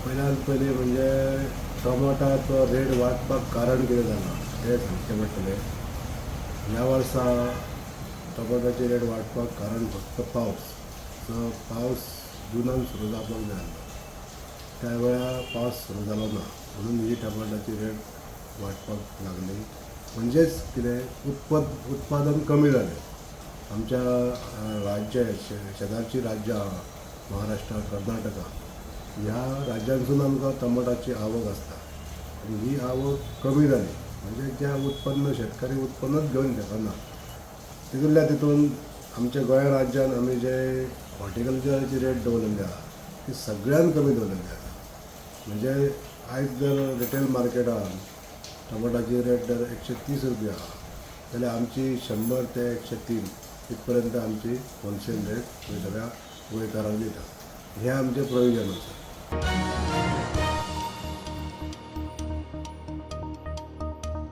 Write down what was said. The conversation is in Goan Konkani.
पयल्यान पयलीं म्हणजे टोमाटाचो रेट वाडपाक कारण कितें जालां तें सांगचें पडटलें. ह्या वर्सा टोमाटाची रेट वाडपाक कारण फक्त पावस. जो पावस जुनान सुरू जावपाक जाय आसलो त्या वेळार पावस सुरू जालो ना, म्हणून ही टमाटाची रेट वाडपाक लागली. म्हणजेच कितें, उत्पादन कमी जालें. आमच्या राज्य शेजारची राज्यां आहा, महाराष्ट्र, कर्नाटका, ह्या राज्यांसून आमकां टमाटाची आवक आसता आनी ही आवक कमी जाली म्हणजे ज्या उत्पन्न शेतकरी उत्पन्नच घेवन शकना. तितूंतल्या तितून आमच्या गोंय राज्यान आमी जे हॉर्टिकल्चराची रेट दवरलेली आहा ती सगळ्यान कमी दवरलेली आसा. म्हणजे आयज जर रिटेल मार्केटान टमाटाची रेट जर 130 रुपया आहा जाल्यार आमची 100 ते 103 इतपर्यंत आमची होलसेल रेट आमी सगळ्या गोंयकारांक दिता. हें आमचें प्रोविजन आसा.